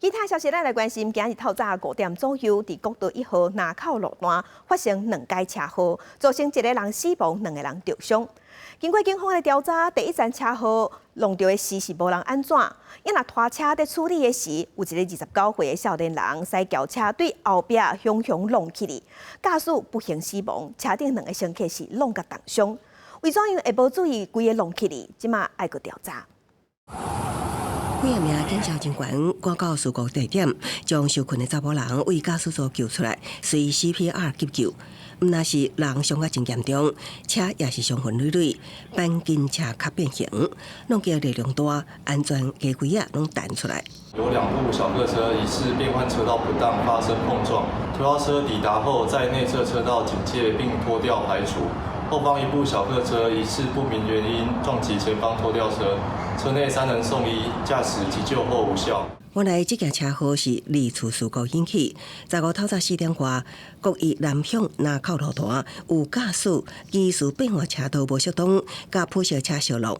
其他消息，咱來關心，今日透早5點左右，佇國道1號林口路段發生兩起車禍，造成一個人死亡，兩個人著傷。經過警方的調查，第一層車禍弄著的時是無人按怎，伊若拖車佇處理的時，有一个29歲的少年人駛轎車對後壁雄雄挵起去，駕駛不幸死亡，車頂兩个乘客是挵共重傷。為怎樣會無注意規个挵起去？這馬愛閣調查。幾仔名警消人員趕到事故地點，將受困的查某人為駕駛座救出來，隨 CPR 急救。毋但是人傷甲真嚴重，車也是傷痕累累，鈑金車殼變形，挵機力量大，安全機櫃仔攏彈出來。有兩部小客車疑似變換車道不當發生碰撞，拖吊車抵達後，在內側車道警戒並拖吊排除。後方一部小客車疑似不明原因撞擊前方拖吊車，車內三人送醫，駕駛急救後無效。原來這件車禍是二次事故引起。15透早4點外，國一南向林口路段有駕駛疑似變換車道無適當，共普色車相挵，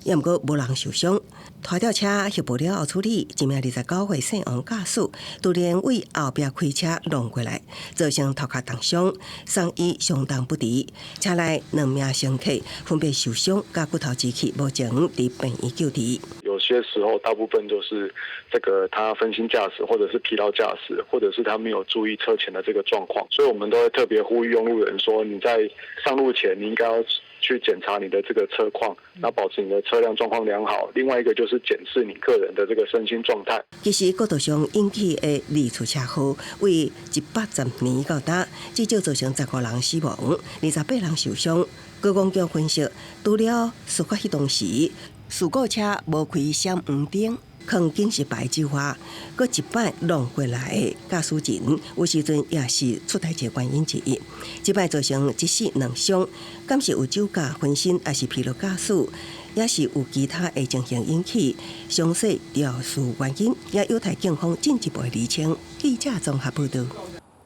也毋過無人受傷。拖吊車翕無了後處理，一名29歲姓王駕駛突然對後壁開車挵過來，造成頭殼重傷，送醫相當不治。車內兩名乘客分別受傷，共骨頭擠去，目前佇病院救治。有些時候，大部分就是這個他分心駕駛，或者是疲勞駕駛，或者是他沒有注意車前的這個狀況，所以我們都會特別呼籲用路人說，你在上路前，你應該要去檢查你的這個車況，那保持你的車輛狀況良好。另外一個就是檢視你個人的這個身心狀態。其實國道上引起的二次車禍，為110年到今，至少造成15人死亡，28人受傷。高公局分析，除了事發彼當時，事故車無開閃黃燈，囥警示牌之外，閣一擺挵過來的駕駛人，有時陣也是出代誌原因之一。這擺造成一死兩傷，敢是有酒駕、分心，抑是疲勞駕駛，抑是有其他的情形引起，詳細調查原因，也有待警方進一步釐清。記者綜合報道。